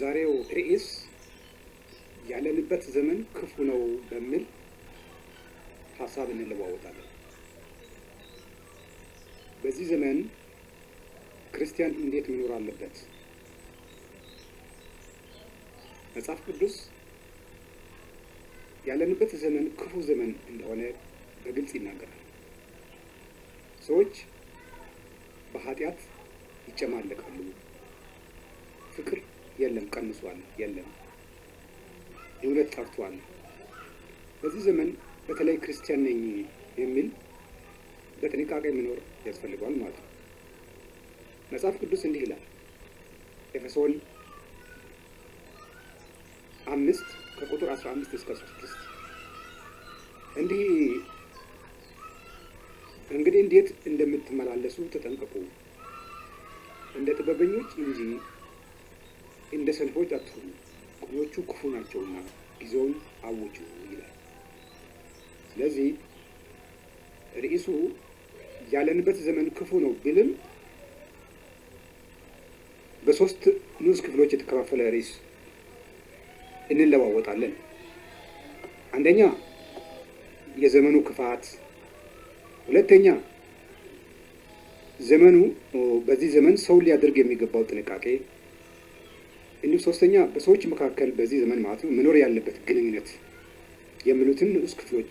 የዛሬው ርዕስ ያለንበት ዘመን ክፉ ነው በሚል ሀሳብ እንለዋወጣለን። በዚህ ዘመን ክርስቲያን እንዴት መኖር አለበት? መጽሐፍ ቅዱስ ያለንበት ዘመን ክፉ ዘመን እንደሆነ በግልጽ ይናገራል። ሰዎች በኃጢአት ይጨማለቃሉ። ፍቅር የለም፣ ቀንሷል፣ የለም፣ እውነት ጠፍቷል። በዚህ ዘመን በተለይ ክርስቲያን ነኝ የሚል በጥንቃቄ መኖር ያስፈልገዋል ማለት ነው። መጽሐፍ ቅዱስ እንዲህ ይላል። ኤፌሶን 5 ከቁጥር 15 እስከ 16 እንዲህ እንግዲህ እንዴት እንደምትመላለሱ ተጠንቀቁ፣ እንደ ጥበበኞች እንጂ እንደ ሰነፎች አትሁኑ፣ ቀኖቹ ክፉ ናቸውና ጊዜውን አውጁ ይላል። ስለዚህ ርዕሱ ያለንበት ዘመን ክፉ ነው ቢልም በሶስት ንዑስ ክፍሎች የተከፋፈለ ርዕስ እንለዋወጣለን። አንደኛ የዘመኑ ክፋት፣ ሁለተኛ ዘመኑ በዚህ ዘመን ሰው ሊያደርግ የሚገባው ጥንቃቄ፣ እንዲሁም ሶስተኛ በሰዎች መካከል በዚህ ዘመን ማለት ነው መኖር ያለበት ግንኙነት የሚሉትን ንዑስ ክፍሎች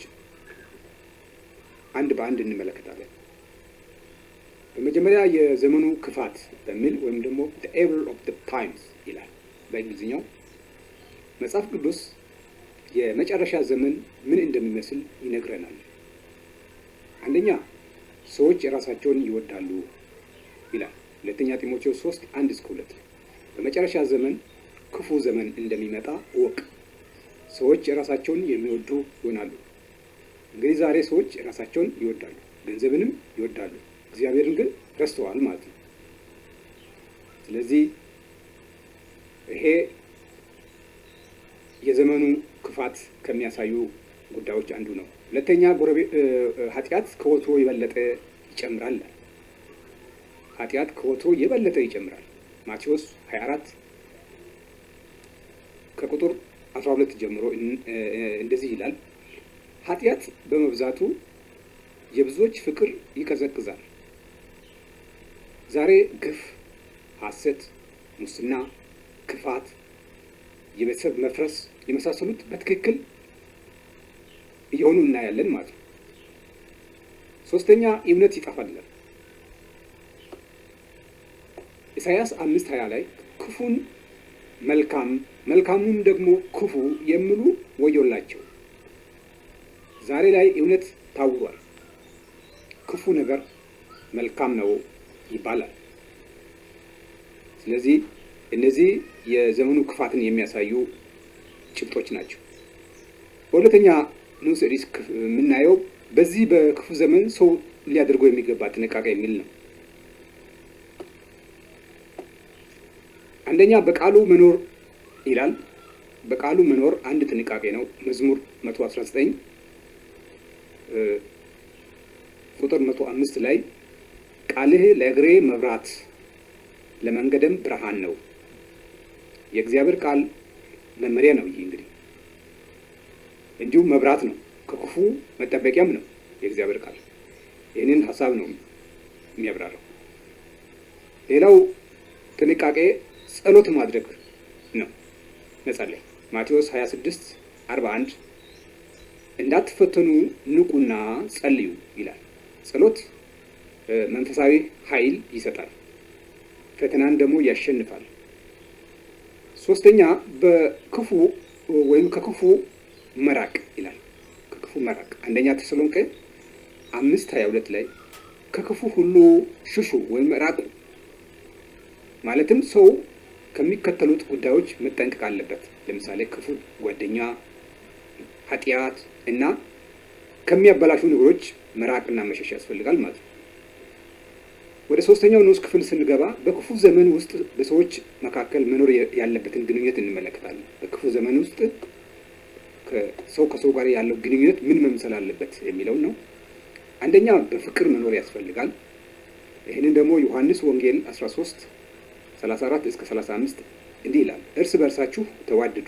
አንድ በአንድ እንመለከታለን። በመጀመሪያ የዘመኑ ክፋት በሚል ወይም ደግሞ the evil of the times ይላል በእንግሊዝኛው። መጽሐፍ ቅዱስ የመጨረሻ ዘመን ምን እንደሚመስል ይነግረናል። አንደኛ ሰዎች የራሳቸውን ይወዳሉ ይላል። ሁለተኛ ጢሞቴዎስ 3 1 እስከ 2። በመጨረሻ ዘመን ክፉ ዘመን እንደሚመጣ እወቅ። ሰዎች የራሳቸውን የሚወዱ ይሆናሉ። እንግዲህ ዛሬ ሰዎች የራሳቸውን ይወዳሉ፣ ገንዘብንም ይወዳሉ፣ እግዚአብሔርን ግን ረስተዋል ማለት ነው። ስለዚህ ይሄ የዘመኑ ክፋት ከሚያሳዩ ጉዳዮች አንዱ ነው። ሁለተኛ ኃጢአት ከወትሮ የበለጠ ይጨምራል። ኃጢአት ከወትሮ የበለጠ ይጨምራል። ማቴዎስ 24 ከቁጥር 12 ጀምሮ እንደዚህ ይላል። ኃጢአት በመብዛቱ የብዙዎች ፍቅር ይቀዘቅዛል። ዛሬ ግፍ፣ ሐሰት፣ ሙስና፣ ክፋት፣ የቤተሰብ መፍረስ የመሳሰሉት በትክክል እየሆኑ እናያለን ማለት ነው። ሶስተኛ እምነት ይጠፋል። ኢሳያስ 5:20 ላይ ክፉን መልካም መልካሙን ደግሞ ክፉ የሚሉ ወዮላቸው። ዛሬ ላይ እውነት ታውሯል። ክፉ ነገር መልካም ነው ይባላል። ስለዚህ እነዚህ የዘመኑ ክፋትን የሚያሳዩ ጭብጦች ናቸው። በሁለተኛ ንዑስ ርዕስ የምናየው በዚህ በክፉ ዘመን ሰው ሊያደርገው የሚገባ ጥንቃቄ የሚል ነው። አንደኛ በቃሉ መኖር ይላል። በቃሉ መኖር አንድ ጥንቃቄ ነው። መዝሙር 119 ቁጥር 105 ላይ ቃልህ ለእግሬ መብራት ለመንገድም ብርሃን ነው። የእግዚአብሔር ቃል መመሪያ ነው። ይህ እንግዲህ እንዲሁም መብራት ነው፣ ከክፉ መጠበቂያም ነው የእግዚአብሔር ቃል። ይህንን ሀሳብ ነው የሚያብራራው። ሌላው ጥንቃቄ ጸሎት ማድረግ ነው፣ መጸለይ። ማቴዎስ 26 41 እንዳትፈተኑ ንቁና ጸልዩ ይላል። ጸሎት መንፈሳዊ ኃይል ይሰጣል፣ ፈተናን ደግሞ ያሸንፋል። ሶስተኛ በክፉ ወይም ከክፉ መራቅ ይላል። ከክፉ መራቅ አንደኛ ተሰሎንቄ 5:22 ላይ ከክፉ ሁሉ ሽሹ ወይም ራቁ። ማለትም ሰው ከሚከተሉት ጉዳዮች መጠንቀቅ አለበት። ለምሳሌ ክፉ ጓደኛ፣ ኃጢአት እና ከሚያበላሹ ነገሮች መራቅና መሸሽ ያስፈልጋል ማለት ነው። ወደ ሶስተኛው ንዑስ ክፍል ስንገባ በክፉ ዘመን ውስጥ በሰዎች መካከል መኖር ያለበትን ግንኙነት እንመለከታለን። በክፉ ዘመን ውስጥ ሰው ከሰው ጋር ያለው ግንኙነት ምን መምሰል አለበት የሚለውን ነው። አንደኛ በፍቅር መኖር ያስፈልጋል። ይህንን ደግሞ ዮሐንስ ወንጌል 13 34 እስከ 35 እንዲህ ይላል፣ እርስ በእርሳችሁ ተዋደዱ፣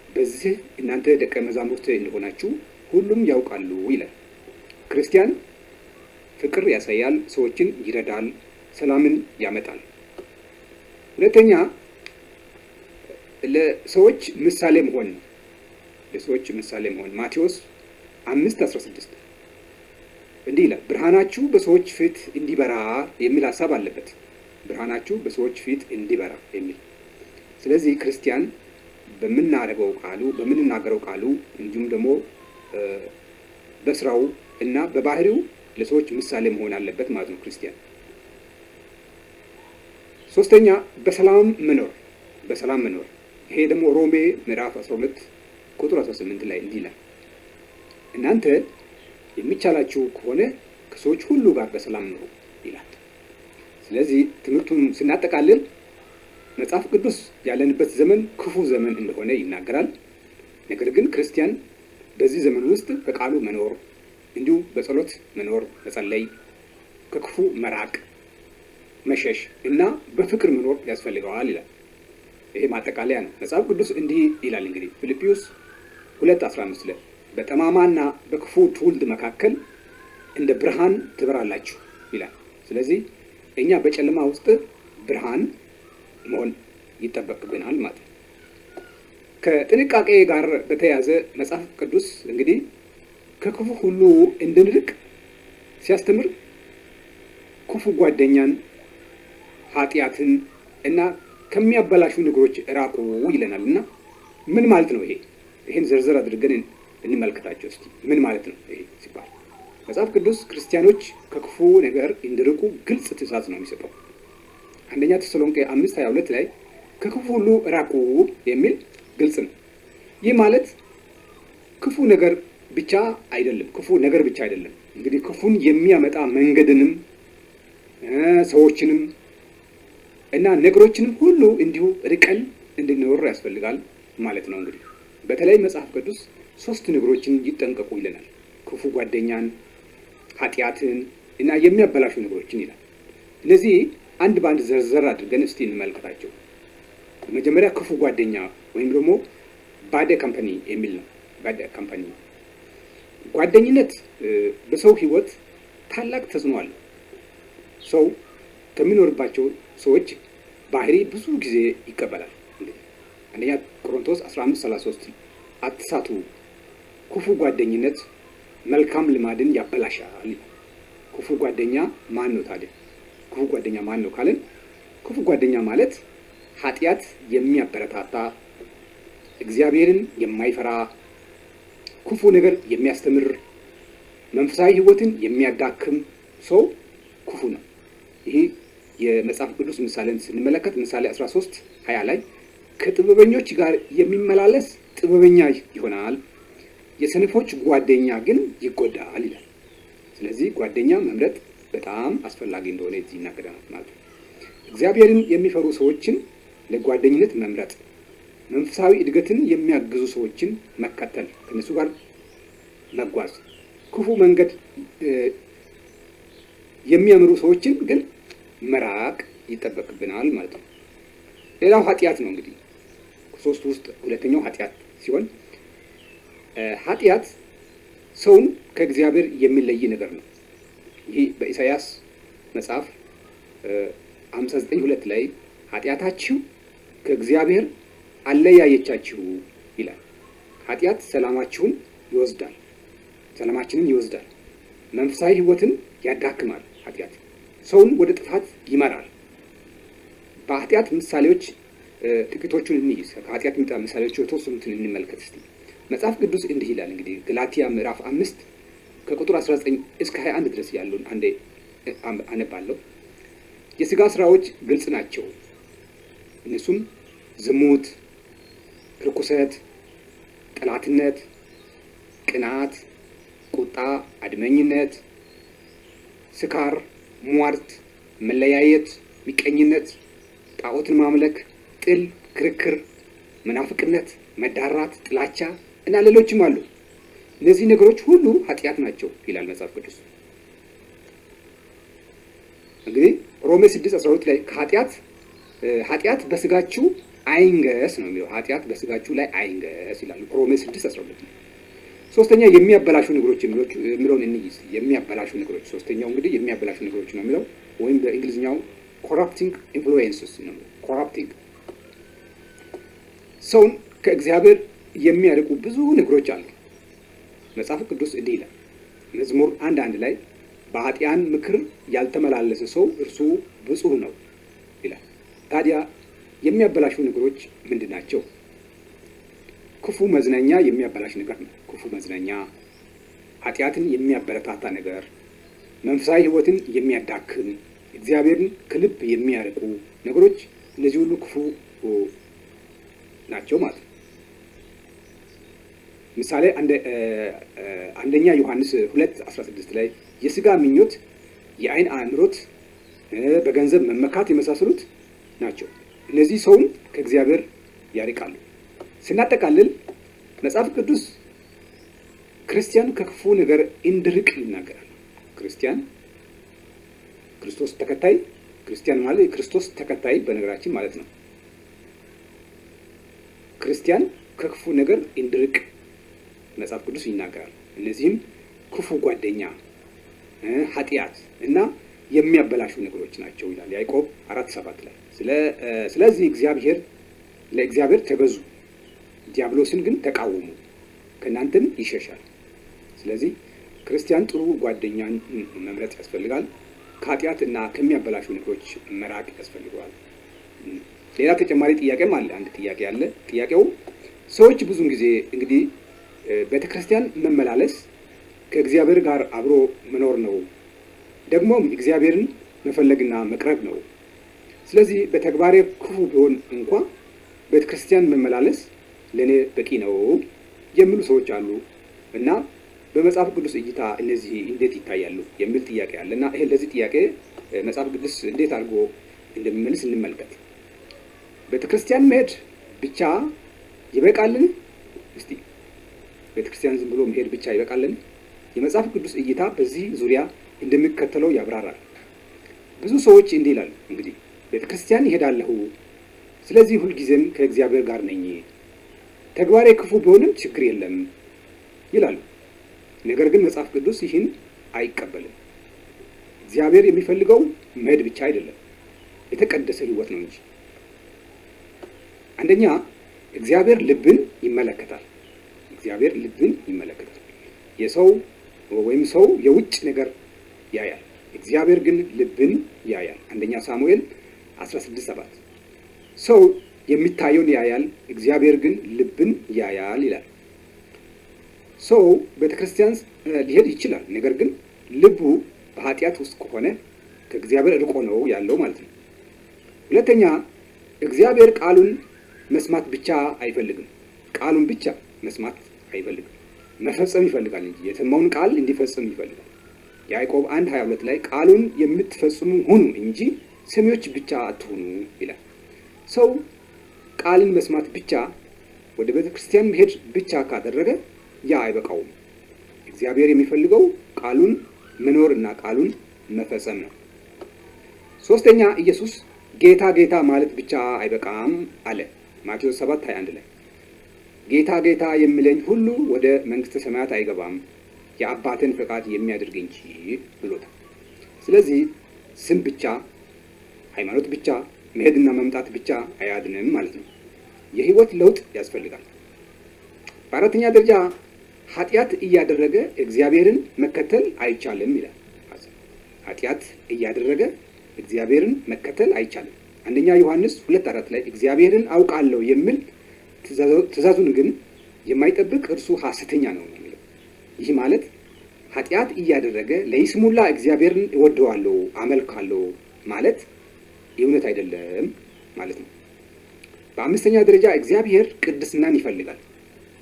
በዚህ እናንተ ደቀ መዛሙርት እንደሆናችሁ ሁሉም ያውቃሉ ይላል። ክርስቲያን ፍቅር ያሳያል፣ ሰዎችን ይረዳል፣ ሰላምን ያመጣል። ሁለተኛ ለሰዎች ምሳሌ መሆን ነው። ለሰዎች ምሳሌ መሆን ማቴዎስ 5:16 እንዲህ ይላል፣ ብርሃናችሁ በሰዎች ፊት እንዲበራ የሚል ሀሳብ አለበት። ብርሃናችሁ በሰዎች ፊት እንዲበራ የሚል። ስለዚህ ክርስቲያን በምናደርገው ቃሉ፣ በምንናገረው ቃሉ እንዲሁም ደግሞ በስራው እና በባህሪው ለሰዎች ምሳሌ መሆን አለበት ማለት ነው ክርስቲያን። ሶስተኛ በሰላም መኖር፣ በሰላም መኖር። ይሄ ደግሞ ሮሜ ምዕራፍ 12 ቁጥር 18 ላይ እንዲህ ይላል፣ እናንተ የሚቻላችሁ ከሆነ ከሰዎች ሁሉ ጋር በሰላም ኑሩ ይላል። ስለዚህ ትምህርቱን ስናጠቃልል መጽሐፍ ቅዱስ ያለንበት ዘመን ክፉ ዘመን እንደሆነ ይናገራል። ነገር ግን ክርስቲያን በዚህ ዘመን ውስጥ በቃሉ መኖር፣ እንዲሁ በጸሎት መኖር፣ መጸለይ፣ ከክፉ መራቅ፣ መሸሽ እና በፍቅር መኖር ያስፈልገዋል ይላል። ይሄ ማጠቃለያ ነው። መጽሐፍ ቅዱስ እንዲህ ይላል እንግዲህ ፊልጵስዩስ 2:15 ላይ በጠማማና በክፉ ትውልድ መካከል እንደ ብርሃን ትበራላችሁ ይላል። ስለዚህ እኛ በጨለማ ውስጥ ብርሃን መሆን ይጠበቅብናል ማለት ነው። ከጥንቃቄ ጋር በተያያዘ መጽሐፍ ቅዱስ እንግዲህ ከክፉ ሁሉ እንድንርቅ ሲያስተምር ክፉ ጓደኛን፣ ኃጢአትን እና ከሚያበላሹ ነገሮች ራቁ ይለናል። እና ምን ማለት ነው ይሄ? ይህን ዝርዝር አድርገን እንመልከታቸው እስቲ። ምን ማለት ነው ይሄ ሲባል መጽሐፍ ቅዱስ ክርስቲያኖች ከክፉ ነገር እንዲርቁ ግልጽ ትእዛዝ ነው የሚሰጠው። አንደኛ ተሰሎንቄ 5:22 ላይ ከክፉ ሁሉ ራቁ የሚል ግልጽ ነው። ይህ ማለት ክፉ ነገር ብቻ አይደለም። ክፉ ነገር ብቻ አይደለም። እንግዲህ ክፉን የሚያመጣ መንገድንም ሰዎችንም እና ነገሮችንም ሁሉ እንዲሁ ርቀን እንድንኖር ያስፈልጋል ማለት ነው። እንግዲህ በተለይ መጽሐፍ ቅዱስ ሶስት ነገሮችን ይጠንቀቁ ይለናል። ክፉ ጓደኛን፣ ኃጢአትን እና የሚያበላሹ ነገሮችን ይላል። እነዚህ አንድ በአንድ ዘርዘር አድርገን እስቲ እንመልከታቸው። መጀመሪያ ክፉ ጓደኛ ወይም ደግሞ bad company የሚል ነው። Bad company። ጓደኝነት በሰው ሕይወት ታላቅ ተጽዕኖ አለው። ሰው ከሚኖርባቸው ሰዎች ባህሪ ብዙ ጊዜ ይቀበላል። አንደኛ ቆሮንቶስ 15:33 አትሳቱ፣ ክፉ ጓደኝነት መልካም ልማድን ያበላሻል። ክፉ ጓደኛ ማን ነው ታዲያ? ክፉ ጓደኛ ማን ነው ካልን ክፉ ጓደኛ ማለት ኃጢአት የሚያበረታታ፣ እግዚአብሔርን የማይፈራ፣ ክፉ ነገር የሚያስተምር፣ መንፈሳዊ ሕይወትን የሚያዳክም ሰው ክፉ ነው። ይሄ የመጽሐፍ ቅዱስ ምሳሌን ስንመለከት ምሳሌ 13:20 ላይ ከጥበበኞች ጋር የሚመላለስ ጥበበኛ ይሆናል፣ የሰነፎች ጓደኛ ግን ይጎዳል ይላል። ስለዚህ ጓደኛ መምረጥ በጣም አስፈላጊ እንደሆነ እዚህ ይናገራል ማለት ነው። እግዚአብሔርን የሚፈሩ ሰዎችን ለጓደኝነት መምረጥ፣ መንፈሳዊ እድገትን የሚያግዙ ሰዎችን መከተል፣ ከነሱ ጋር መጓዝ፣ ክፉ መንገድ የሚያምሩ ሰዎችን ግን መራቅ ይጠበቅብናል ማለት ነው። ሌላው ኃጢአት ነው። እንግዲህ ከሶስቱ ውስጥ ሁለተኛው ኃጢአት ሲሆን ኃጢአት ሰውን ከእግዚአብሔር የሚለይ ነገር ነው። ይህ በኢሳይያስ መጽሐፍ 59:2 ላይ ኃጢአታችሁ ከእግዚአብሔር አለያየቻችሁ ይላል። ኃጢአት ሰላማችሁን ይወስዳል፣ ሰላማችንን ይወስዳል፣ መንፈሳዊ ሕይወትን ያዳክማል። ኃጢአት ሰውን ወደ ጥፋት ይመራል። በኃጢአት ምሳሌዎች ጥቂቶቹን እንይዝ። ከኃጢአት ምሳሌዎች የተወሰኑትን እንመልከት እስቲ። መጽሐፍ ቅዱስ እንዲህ ይላል። እንግዲህ ገላትያ ምዕራፍ 5 ከቁጥር 19 እስከ 21 ድረስ ያለውን አንዴ አነባለሁ። የሥጋ ስራዎች ግልጽ ናቸው። እነሱም ዝሙት፣ ርኩሰት፣ ጠላትነት፣ ቅናት፣ ቁጣ፣ አድመኝነት፣ ስካር፣ ሟርት፣ መለያየት፣ ምቀኝነት፣ ጣዖትን ማምለክ፣ ጥል፣ ክርክር፣ መናፍቅነት፣ መዳራት፣ ጥላቻ እና ሌሎችም አሉ። እነዚህ ነገሮች ሁሉ ኃጢአት ናቸው ይላል መጽሐፍ ቅዱስ። እንግዲህ ሮሜ 6:12 ላይ ከኃጢአት ኃጢአት በስጋችሁ አይንገስ ነው የሚለው። ኃጢአት በስጋችሁ ላይ አይንገስ ይላል ሮሜ 6:12 ነው። ሶስተኛ የሚያበላሹ ነገሮች የሚለውን እንይዝ። የሚያበላሹ ነገሮች፣ ሶስተኛው እንግዲህ የሚያበላሹ ነገሮች ነው የሚለው፣ ወይም በእንግሊዝኛው corrupting influences ነው። Corrupting፣ ሰውን ከእግዚአብሔር የሚያርቁ ብዙ ነገሮች አሉ። መጽሐፍ ቅዱስ እንዲህ ይላል፣ መዝሙር 1:1 ላይ "በኃጥአን ምክር ያልተመላለሰ ሰው እርሱ ብፁዕ ነው" ይላል። ታዲያ የሚያበላሹ ነገሮች ምንድን ናቸው? ክፉ መዝናኛ የሚያበላሽ ነገር ነው። ክፉ መዝናኛ፣ ኃጢአትን የሚያበረታታ ነገር፣ መንፈሳዊ ሕይወትን የሚያዳክም፣ እግዚአብሔርን ከልብ የሚያርቁ ነገሮች፣ እነዚህ ሁሉ ክፉ ናቸው ማለት ነው። ምሳሌ አንደኛ ዮሐንስ 2:16 ላይ የስጋ ምኞት፣ የአይን አምሮት፣ በገንዘብ መመካት የመሳሰሉት ናቸው። እነዚህ ሰውን ከእግዚአብሔር ያርቃሉ። ስናጠቃልል መጽሐፍ ቅዱስ ክርስቲያን ከክፉ ነገር እንዲርቅ ይናገራል። ክርስቲያን፣ ክርስቶስ ተከታይ፣ ክርስቲያን ማለት የክርስቶስ ተከታይ በነገራችን ማለት ነው። ክርስቲያን ከክፉ ነገር እንዲርቅ መጽሐፍ ቅዱስ ይናገራል። እነዚህም ክፉ ጓደኛ፣ ኃጢአት እና የሚያበላሹ ነገሮች ናቸው ይላል ያዕቆብ 4:7 ላይ። ስለዚህ ለእግዚአብሔር ተገዙ፣ ዲያብሎስን ግን ተቃወሙ፣ ከእናንተም ይሸሻል። ስለዚህ ክርስቲያን ጥሩ ጓደኛን መምረጥ ያስፈልጋል። ከኃጢአት እና ከሚያበላሹ ነገሮች መራቅ ያስፈልገዋል። ሌላ ተጨማሪ ጥያቄም አለ። አንድ ጥያቄ አለ። ጥያቄው ሰዎች ብዙውን ጊዜ እንግዲህ ቤተ ክርስቲያን መመላለስ ከእግዚአብሔር ጋር አብሮ መኖር ነው፣ ደግሞም እግዚአብሔርን መፈለግና መቅረብ ነው። ስለዚህ በተግባሬ ክፉ ቢሆን እንኳ ቤተ ክርስቲያን መመላለስ ለእኔ በቂ ነው የሚሉ ሰዎች አሉ፣ እና በመጽሐፍ ቅዱስ እይታ እነዚህ እንዴት ይታያሉ የሚል ጥያቄ አለ፣ እና ይሄ ለዚህ ጥያቄ መጽሐፍ ቅዱስ እንዴት አድርጎ እንደሚመልስ እንመልከት። ቤተ ክርስቲያን መሄድ ብቻ ይበቃልን? እስቲ ቤተ ክርስቲያን ዝም ብሎ መሄድ ብቻ ይበቃልን? የመጽሐፍ ቅዱስ እይታ በዚህ ዙሪያ እንደሚከተለው ያብራራል። ብዙ ሰዎች እንዲህ ይላሉ፣ እንግዲህ ቤተ ክርስቲያን ይሄዳለሁ፣ ስለዚህ ሁልጊዜም ከእግዚአብሔር ጋር ነኝ፣ ተግባሬ ክፉ ቢሆንም ችግር የለም ይላሉ። ነገር ግን መጽሐፍ ቅዱስ ይህን አይቀበልም። እግዚአብሔር የሚፈልገው መሄድ ብቻ አይደለም፣ የተቀደሰ ሕይወት ነው እንጂ። አንደኛ እግዚአብሔር ልብን ይመለከታል። እግዚአብሔር ልብን ይመለከታል። የሰው ወይም ሰው የውጭ ነገር ያያል፣ እግዚአብሔር ግን ልብን ያያል። አንደኛ ሳሙኤል 16:7 ሰው የሚታየውን ያያል፣ እግዚአብሔር ግን ልብን ያያል ይላል። ሰው ቤተ ክርስቲያን ሊሄድ ይችላል፣ ነገር ግን ልቡ በኃጢአት ውስጥ ከሆነ ከእግዚአብሔር ርቆ ነው ያለው ማለት ነው። ሁለተኛ እግዚአብሔር ቃሉን መስማት ብቻ አይፈልግም። ቃሉን ብቻ መስማት አይፈልግም፣ መፈጸም ይፈልጋል እንጂ፣ የሰማውን ቃል እንዲፈጽም ይፈልጋል። ያዕቆብ 1:22 ላይ "ቃሉን የምትፈጽሙ ሁኑ እንጂ ሰሚዎች ብቻ አትሁኑ" ይላል። ሰው ቃልን መስማት ብቻ፣ ወደ ቤተ ክርስቲያን መሄድ ብቻ ካደረገ ያ አይበቃውም። እግዚአብሔር የሚፈልገው ቃሉን መኖር እና ቃሉን መፈጸም ነው። ሶስተኛ ኢየሱስ "ጌታ ጌታ" ማለት ብቻ አይበቃም አለ። ማቴዎስ 7:21 ላይ "ጌታ ጌታ የሚለኝ ሁሉ ወደ መንግሥተ ሰማያት አይገባም፣ የአባቴን ፈቃድ የሚያደርግ እንጂ" ብሎታል። ስለዚህ ስም ብቻ፣ ሃይማኖት ብቻ፣ መሄድና መምጣት ብቻ አያድንም ማለት ነው። የህይወት ለውጥ ያስፈልጋል። በአራተኛ ደረጃ ኃጢአት እያደረገ እግዚአብሔርን መከተል አይቻልም ይላል። ኃጢአት እያደረገ እግዚአብሔርን መከተል አይቻልም። አንደኛ ዮሐንስ 2:4 ላይ "እግዚአብሔርን አውቃለሁ የሚል፣ ትእዛዙን ግን የማይጠብቅ እርሱ ሐሰተኛ ነው" ነው የሚለው። ይህ ማለት ኃጢአት እያደረገ ለይስሙላ እግዚአብሔርን እወደዋለሁ፣ አመልካለሁ ማለት የእውነት አይደለም ማለት ነው። በአምስተኛ ደረጃ እግዚአብሔር ቅድስናን ይፈልጋል።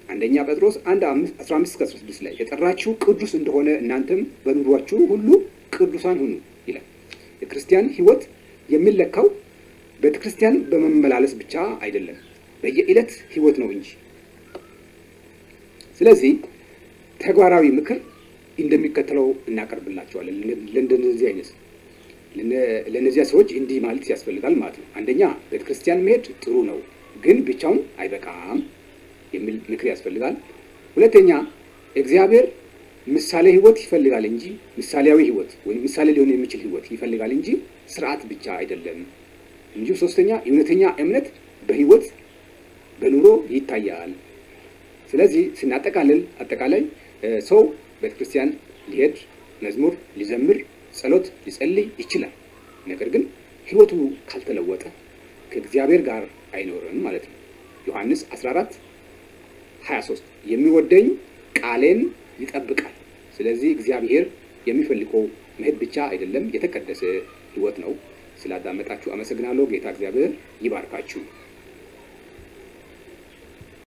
አንደኛ ጴጥሮስ 1:15-16 ላይ "የጠራችሁ ቅዱስ እንደሆነ እናንተም በኑሯችሁ ሁሉ ቅዱሳን ሁኑ" ይላል። የክርስቲያን ሕይወት የሚለካው ቤተ ክርስቲያን በመመላለስ ብቻ አይደለም፣ በየዕለት ሕይወት ነው እንጂ። ስለዚህ ተግባራዊ ምክር እንደሚከተለው እናቀርብላቸዋለን። ለእንደነዚህ አይነት ለእነዚያ ሰዎች እንዲህ ማለት ያስፈልጋል ማለት ነው። አንደኛ ቤተክርስቲያን መሄድ ጥሩ ነው፣ ግን ብቻውን አይበቃም የሚል ምክር ያስፈልጋል። ሁለተኛ እግዚአብሔር ምሳሌ ሕይወት ይፈልጋል እንጂ ምሳሌያዊ ሕይወት ወይም ምሳሌ ሊሆን የሚችል ሕይወት ይፈልጋል እንጂ ስርዓት ብቻ አይደለም። እንዲሁም ሶስተኛ እውነተኛ እምነት በሕይወት በኑሮ ይታያል። ስለዚህ ስናጠቃልል አጠቃላይ ሰው ቤተክርስቲያን ሊሄድ፣ መዝሙር ሊዘምር፣ ጸሎት ሊጸልይ ይችላል። ነገር ግን ሕይወቱ ካልተለወጠ ከእግዚአብሔር ጋር አይኖርም ማለት ነው። ዮሐንስ 14 23 የሚወደኝ ቃሌን ይጠብቃል። ስለዚህ እግዚአብሔር የሚፈልገው መሄድ ብቻ አይደለም፣ የተቀደሰ ሕይወት ነው። ስላዳመጣችሁ አመሰግናለሁ። ጌታ እግዚአብሔር ይባርካችሁ።